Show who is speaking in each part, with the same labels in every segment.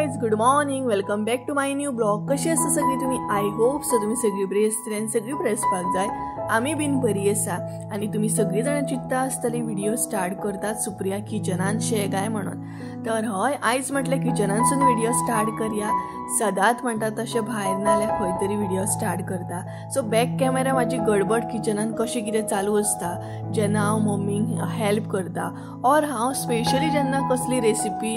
Speaker 1: Guys, good morning, welcome back to my new blog. कशी आसा सगळी तुम्ही? I hope so तुम्ही सगळी बरी आसतली आनी सगळी बरी आसपाक जाय. आमी बीन बरी आसा आनी तुमी सगळी जाणां चिंत्ता आसतली व्हिडिओ स्टार्ट करतात सुप्रिया किचनान शे काय म्हणून. तर हय, आयज म्हटलें किचनानसून व्हिडिओ स्टार्ट करया. सदांच म्हणटा तशें भायर नाल्यार खंय तरी व्हिडिओ स्टार्ट करता. सो बॅक कॅमेरा म्हाजी गडबड किचनान कशें कितें चालू आसता जेन्ना हांव मम्मीक हेल्प करता ऑर हांव स्पेशली जेन्ना कसली रेसिपी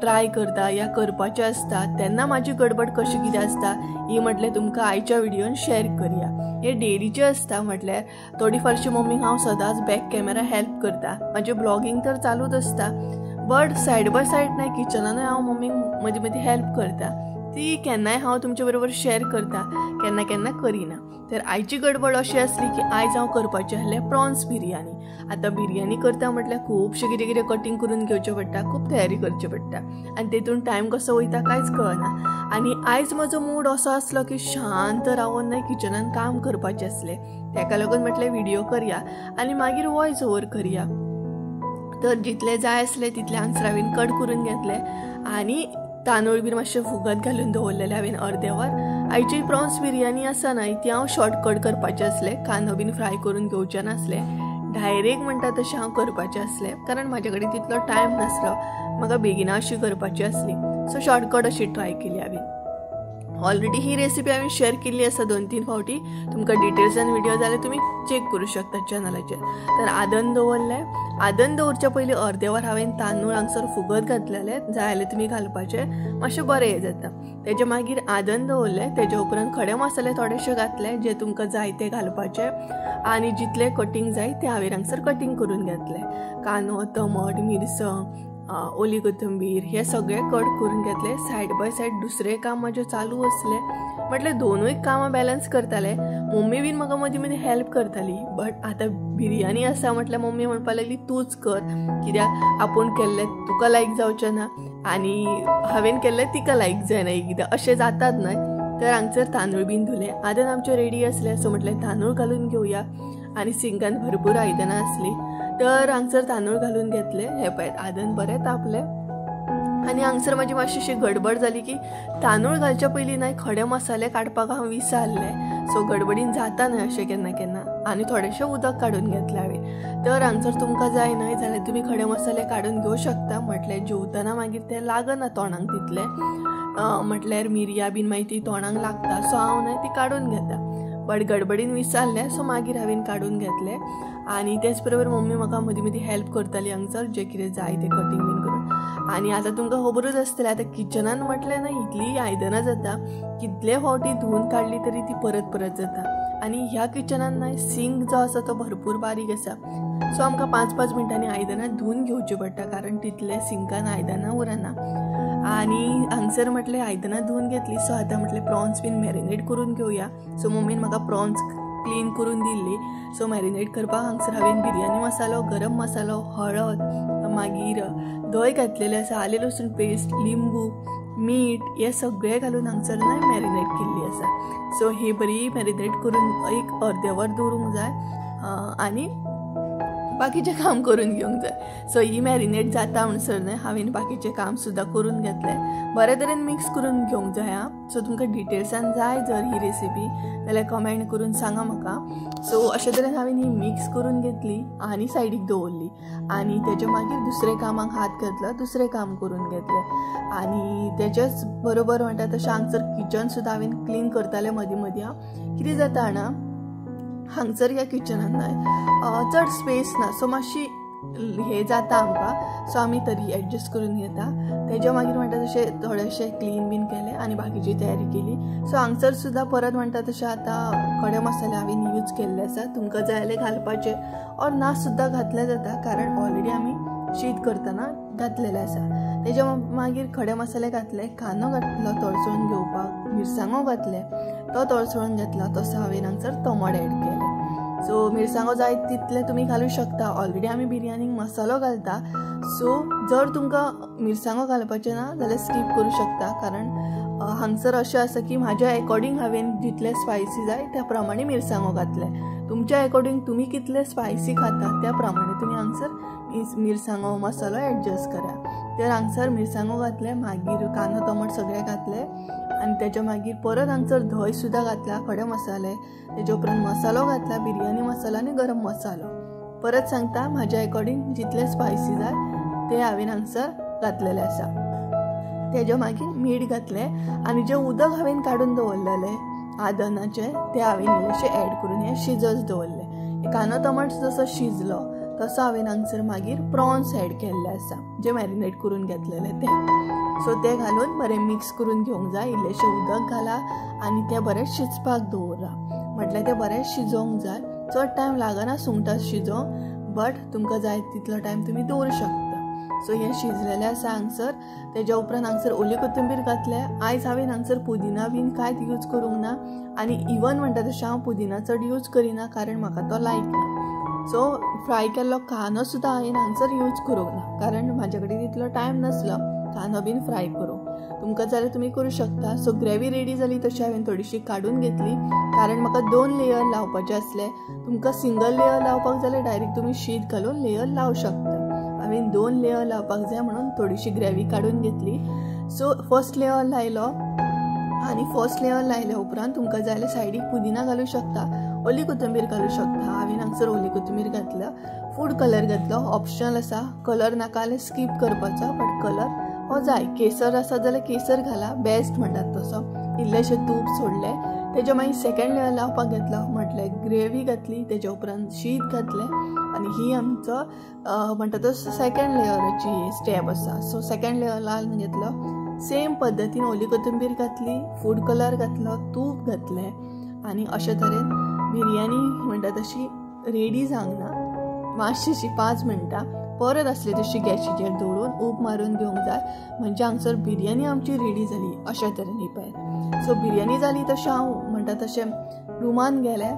Speaker 1: ट्राय करता या करपाचें आसता तेन्ना म्हाजी गडबड कशी कितें आसता ही म्हटलें तुमकां आयच्या व्हिडियोन शेअर करया. हे डेलीचें आसता म्हटल्यार थोडी फारशी मम्मीक हांव सदांच बॅक कॅमेरा हेल्प करता. म्हाजें ब्लॉगींग तर चालूच आसता बट सायड बाय सायड न्हय किचनानूय हांव मम्मीक मदीं मदीं हेल्प करता. ती केन्नाय हांव तुमचे बरोबर शेअर करता, केन्ना केन्ना करिना. तर आयची गडबड अशी आसली की आयज हांव करपाचें आसलें प्रॉन्स बिरयानी. आतां बिरयानी करता म्हटल्यार खुबशें कितें कितें कटींग करून घेवचें पडटा, खूब तयारी करची पडटा आनी तेतून टायम कसो वयता कांयच कळना. आनी आयज म्हजो मूड असो आसलो की शांत रावन न्हय किचनान काम करपाचें आसलें. तेका लागून म्हटलें व्हिडिओ करया आनी मागीर वॉयस ओवर करया. तर जितले जाय आसले तितले हांगसर हांवें कट करून घेतले आनी तांदूळ बीन मातशें फुगत घालून दवरलेलें हांवें अर्दें वर. आयची प्रॉन्स बिरयानी आसा न्हय ती हांव शॉर्टकट करपाचें आसलें. कांदो बीन फ्राय करून घेवचें नासलें, डायरेक्ट म्हणटा तशें हांव करपाचें आसलें कारण म्हाजे कडेन तितलो टायम नासलो, म्हाका बेगिना अशी करपाची आसली. सो शॉर्टकट अशी ट्राय केली हांवें. ऑलरेडी ही रेसिपी हांवें शेअर केल्ली आसा 2-3 फावटी. तुमकां डिटेल्सान व्हिडिओ जाल्यार तुमी चॅक करूं शकता चॅनलाचेर. तर आदन दवरलें. आदन दवरच्या पयलीं अर्दें वर हांवें तांदूळ हांगसर फुगत घातलेले, जाय जाल्यार तुमी घालपाचें, मातशें बरें हें जाता. तेजे मागीर आदन दवरलें. तेजे उपरांत खडे मसाले थोडेशे घातले जे तुमकां जाय ते घालपाचे आनी जितले कटींग जाय ते हांवें हांगसर कटींग करून घेतले. कांदो, टमाट, मिरसांग, ओली कोथंबीर हे सगळे कट करून घेतले. सायड बाय सायड दुसरें काम म्हाजें चालू आसलें. म्हटल्यार दोनूय कामां बॅलन्स करतालें. मम्मी बीन म्हाका मदीं मदीं हेल्प करताली बट आतां बिरयानी आसा म्हटल्यार मम्मी म्हणपाक लागली तूंच कर, कित्याक आपूण केल्लें तुका लायक जावचें ना आनी हांवें केल्लें तिका लायक जायना एकदां, अशें जातात न्हय. तर हांगसर तांदूळ बीन धुले. आदन आमचें रेडी आसलें सो म्हटलें तांदूळ घालून घेवया आनी सिंकान भरपूर आयदनां आसलीं. तर हांगसर तांदूळ घालून घेतले. हे पळयात आदन बरें तापलें आनी हांगसर म्हाजी मातशी अशी गडबड जाली की तांदूळ घालच्या पयलीं न्हय खडे मसाले काडपाक हांव विसरलें. सो गडबडीन जाता न्हय अशें केन्ना केन्ना. आनी थोडेशें उदक काडून घेतलें हांवें. तर हांगसर तुमकां जाय न्हय जाल्यार तुमी खडे मसाले काडून घेवं शकता. म्हटल्यार जेवतना मागीर ते लागना तोंडाक तितले, म्हटल्यार मिरयां बीन मागीर ती तोंडाक लागता. सो हांव न्हय ती काडून घेता बट गडबडीन विसरलें सो मागीर हांवें काडून घेतलें. आनी तेच बरोबर मम्मी म्हाका मदीं मदीं हेल्प करताली हांगसर जें कितें जाय तें कटींग बीन करून. आनी आतां तुमकां खबरूच आसतलें आतां किचनान म्हटलें न्हय इतली आयदनां जाता, कितले फावटी धुवून काडली तरी ती परत परत जाता. आनी ह्या किचनान न्हय सिंक जो आसा तो भरपूर बारीक आसा सो आमकां 5-5 मिनटांनी आयदनां धुवून घेवची पडटा कारण तितले सिंकान आयदनां उरना. आनी हांगसर म्हटलें आयदनां धुवून घेतली सो आतां म्हटलें प्रॉन्स बीन मॅरिनेट करून घेवया. सो मम्मीन म्हाका प्रॉन्स क्लीन करून दिल्ली. सो मॅरिनेट करपाक हांगसर हांवें बिरयानी मसालो, गरम मसालो, हळद, मागीर धंय घातलेलें आसा, आलें लसूण पेस्ट, लिंबू, मीठ हे सगळें घालून हांगसर न्हय मॅरिनेट केल्ली आसा. सो ही बरी मॅरिनेट करून एक अर्दें वर दवरूंक जाय आनी बाकीचें काम करून घेवंक जाय. सो ही मॅरिनेट जाता म्हणसर न्हय हांवें बाकीचें काम सुद्दां करून घेतलें. बरे तरेन मिक्स करून घेवंक जाय आं. सो तुमकां डिटेल्सान जाय जर ही रेसिपी जाल्यार कमेंट करून सांगा म्हाका. सो अशे तरेन हांवें ही मिक्स करून घेतली आनी सायडीक दवरली आनी तेच्या मागीर दुसरे कामाक हात घातलो, दुसरें काम करून घेतलें. आनी तेच्याच बरोबर म्हणटा तशें हांगसर किचन सुद्दां हांवें क्लीन करतालें मदीं मदीं. कितें जाता जाणा, हांगसर ह्या किचनान न्हय चड स्पेस ना सो मातशी हें जाता आमकां. सो आमी तरी एडजस्ट करून घेता. तेज्या मागीर म्हणटा तशें थोडेशें क्लीन बीन केलें आनी बाकीची तयारी केली. सो हांगसर सुद्दां परत म्हणटा तशें आतां खडे मसाले हांवें यूज केल्ले आसा. तुमकां जाय जाल्यार घालपाचे ऑर ना सुद्दां घातले जाता कारण ऑलरेडी आमी शीत करतना घातलेलें आसा. तेज्या मागीर खडे मसाले घातले, कांदो घातलो तळसळून घेवपाक, मिरसांगो घातले, तो तळसळून घेतला तसो हांवें हांगसर टमाट एड केले. सो मिरसांगो जाय तितले तुमी घालूं शकता. ऑलरेडी आमी बिरयानीक मसालो घालता सो जर तुमकां मिरसांगो घालपाचें ना जाल्यार स्कीप करूं शकता कारण हांगसर अशें आसा की म्हाज्या एकॉर्डिंग हांवें जितले स्पायसी जाय त्या प्रमाणे मिरसांगो घातले. तुमच्या अकॉर्डिंग तुमी कितले स्पायसी खाता त्या प्रमाणे तुमी हांगसर मिरसांगो मसालो एडजस्ट करा. तर हांगसर मिरसांगो घातले, मागीर कांदो टमाट सगळे घातले आनी तेच्या मागीर परत हांगसर धंय सुद्दां घातला, खडे मसाले, तेच्या उपरांत मसालो घातला, बिरयानी मसालो आनी गरम मसालो. परत सांगता म्हाज्या अकॉर्डिंग जितले स्पायसी जाय ते हांवें हांगसर घातलेले आसा. तेच्या मागीर मीठ घातलें आनी जें उदक हांवें काडून दवरलेलें आदनाचें तें हांवें इल्लेशें एड करून हें शिजत दवरलें. कांदो टमाट जसो शिजलो तसो हांवें हांगसर मागीर प्रॉन्स एड केल्ले आसा जे मॅरिनेट करून घेतलेले ते. सो ते घालून बरें मिक्स करून घेवंक जाय. इल्लेशें उदक घाला आनी तें बरें शिजपाक दवरा, म्हटल्यार तें बरें शिजोवंक जाय. चड टायम लागना सुंगटां शिजोवंक, बट तुमकां जाय तितलो टायम तुमी दवरूं शकता. सो हें शिजलेलें आसा हांगसर. तेज्या उपरांत हांगसर ओली कोथिंबीर घातल्या. आयज हांवें हांगसर पुदिना बीन कांयच यूज करूंक ना आनी इवन म्हणटा तशें हांव पुदिना चड यूज करिना कारण म्हाका तो लायक ना. सो फ्राय केल्लो कांदो सुद्दां हांवें हांगसर यूज करूंक ना कारण म्हाजे कडेन तितलो टायम नासलो कांदो बीन फ्राय करूंक. तुमकां जाल्यार तुमी करूं शकता. सो ग्रेवी रेडी जाली तशी हांवें थोडीशी काडून घेतली कारण म्हाका 2 लेयर लावपाचे आसले. तुमकां सिंगल लेयर लावपाक जाल्यार डायरेक्ट तुमी शीत घालून लेयर लावं शकता. हांवें 2 लेयर लावपाक जाय म्हणून थोडीशी ग्रेवी काडून घेतली. सो फर्स्ट लेयर लायलो आनी फर्स्ट लेयर लायल्या उपरांत तुमकां जाय जाल्यार सायडीक पुदिना घालूं शकता, ओली कोथिंबीर घालूं शकता. हांवें हांगसर ओली कोथिंबीर घातल्या, फूड कलर घातलो, ऑप्शनल आसा, कलर नाका जाल्यार स्कीप करपाचो, बट कलर हो जाय. केसर आसा जाल्यार केसर घाला, बेस्ट म्हणटात तसो. इल्लेशें तूप सोडलें. तेज्या मागीर सेकेंड लेयर लावपाक घेतलो, म्हटल्यार ग्रेवी घातली, तेज्या उपरांत शीत घातलें आनी ही आमचो म्हणटा तो सेकेंड लेयराची स्टेप आसा. सो सेकेंड लेयर लावन घेतलो, सेम पद्दतीन ओली कोथिंबीर घातली, फूड कलर घातलो, तूप घातलें आनी अशे तरेन बिरयानी म्हणटा तशी रेडी जावंक ना. मातशीशी 5 मिनटां परत आसली तशी गॅशीचेर दवरून उब मारून घेवंक जाय, म्हणजे हांगसर बिरयानी आमची रेडी जाली. अशा तरेन ही पळय. सो बिरयानी जाली तशें हांव म्हणटा तशें रुमान गेलें.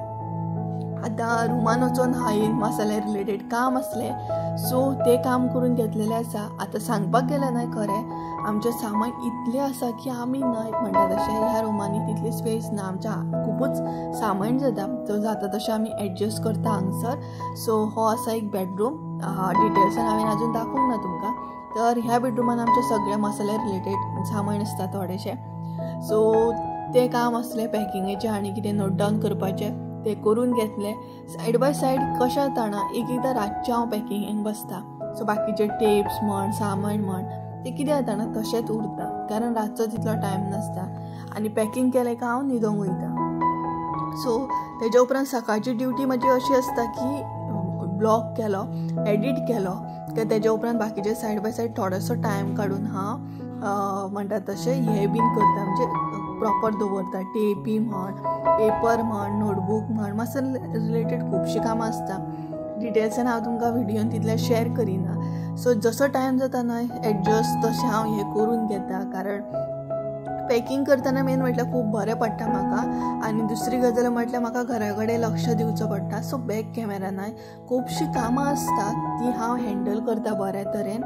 Speaker 1: आतां रुमान वचोन हांवें मसाल्या रिलेटेड काम आसलें, सो तें काम करून घेतलेलें आसा. आतां सांगपाक गेलें न्हय, खरें आमचें सामान इतलें आसा की आमी न्हय म्हणटा तशें ह्या रुमांनी तितली स्पेस ना, आमच्या खुबूच सामान जाता. सो जाता तशें आमी एडजस्ट करता हांगसर. सो हो आसा एक बेडरूम, डिटेल्सान हांवें अजून दाखोवंक ना तुमकां. तर ह्या बेडरुमान आमचे सगळे मसाल्या रिलेटेड सामान आसता थोडेशें. सो तें काम आसलें पॅकिंगेचें आनी कितें नोट डावन करपाचें ते करून घेतले. सायड बाय सायड कशें जाता ना, एक एकदां रातचें हांव पॅकिंगेक बसता. सो बाकीचे टेप्स म्हण सामान म्हण ते कितें जाता ना तशेंच उरता कारण रातचो तितलो टायम नासता आनी पॅकिंग केलें काय हांव न्हिदोंक वयता. सो तेज्या उपरांत सकाळची ड्युटी म्हाजी अशी आसता की ब्लॉग केलो, एडिट केलो काय तेज्या उपरांत बाकीचे सायड बाय सायड थोडोसो टायम काडून हांव म्हणटा तशें हें बीन करता, म्हणजे प्रॉपर दवरता. टेपी म्हण, पेपर म्हण, नोटबूक म्हण, मातसो रिलेटेड खुबशीं कामां आसता. डिटेल्सान हांव तुमकां व्हिडियोन तितलें शेअर करिना. सो जसो टायम जाता न्हय एडजस्ट तशें हांव हें करून घेता कारण पॅकिंग करतना मेन म्हटल्यार खूब बरें पडटा म्हाका आनी दुसरी गजाल म्हटल्यार म्हाका घरा कडेन लक्ष दिवचो पडटा. सो बॅक कॅमेरा न्हय खुबशीं कामां आसता ती हांव हँडल करता बऱ्या तरेन,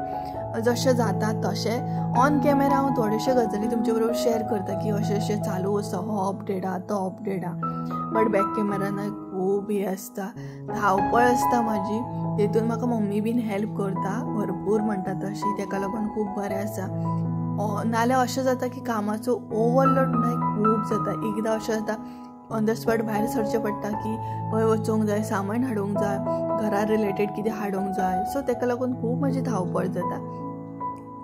Speaker 1: जशें जाता तशें. ऑन कॅमेरा हांव थोड्योश्यो गजाली तुमचे बरोबर शेअर करता की अशें अशें चालू आसा, हो अपडेट आहा, तो अपडेट आहा. बट बॅक कॅमेरा न्हय खूब हें आसता, धांवपळ आसता म्हाजी. तेतून म्हाका मम्मी बीन हेल्प करता भरपूर म्हणटा तशी, तेका लागून खूब बरें आसा. नाल्यार अशें जाता की कामाचो ओवरलोड न्हय खूब जाता. एकदां अशें जाता ऑन the spot भायर सरचें पडटा की खंय वचूंक जाय, सामान हाडूंक जाय, घरा रिलेटेड कितें हाडूंक जाय. सो तेका लागून खूब म्हाजी धांवपळ जाता.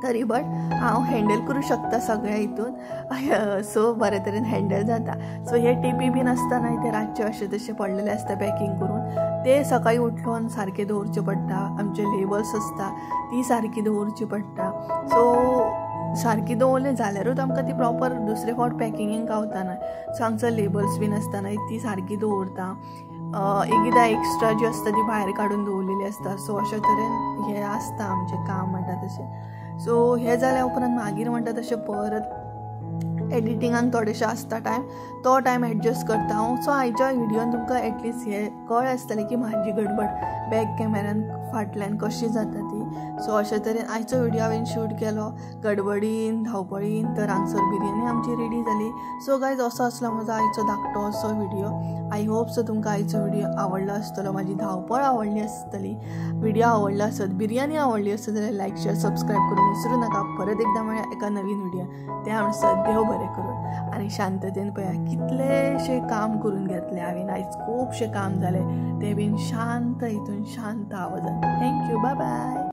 Speaker 1: तरी बट हांव हँडल करूं शकता सगळ्या हितून. सो बरे तरेन हँडल जाता. सो हे टेपी बीन आसता न्हय ते रातचे अशें तशें पडलेले आसता पॅकिंग करून, ते सकाळी उठून सारके दवरचे पडटा. आमचे लेबल्स आसता ती सारकी दवरची पडटा. सो सारकी दवरले जाल्यारूच आमकां ती प्रॉपर दुसरे फावट पॅकिंगेक गावता न्हय. सो आमचो लेबल्स बीन आसता न्हय ती सारकी दवरता. एकदां एक्स्ट्रा जी आसता ती भायर काडून दवरलेली आसता. सो अशे तरेन हें आसता आमचें काम म्हणटा तशें. सो हें जाल्या उपरांत मागीर म्हणटा तशें परत एडिटिंगाक थोडेशें आसता टायम, तो टायम एडजस्ट करता हांव. सो आयच्या व्हिडियोन तुमकां एटलिस्ट हें कळ्ळें आसतलें की म्हाजी गडबड बॅक कॅमेरान फाटल्यान कशी जाता ती. सो अशे तरेन आयचो व्हिडिओ हांवें शूट केलो गडबडीन धांवपळीन. तर हांगसर बिरयानी आमची रेडी जाली. सो गायज असो आसलो म्हजो आयचो धाकटो असो व्हिडिओ. I hope so तुमकां आयचो व्हिडिओ आवडलो आसतलो, म्हाजी धांवपळ आवडली आसतली. व्हिडिओ आवडलो आसत, बिरयानी आवडली आसत जाल्यार लायक शेअर सबस्क्रायब करूंक विसरू नाका. परत एकदां मेळया एका नवीन व्हिडिओ. त्या म्हणसर देव बरें करून आनी शांततेन पळया कितलेशें काम करून घेतलें हांवें आयज, खुबशें काम जालें तें बीन शांत हितून शांत आवाजान. Thank you, bye bye.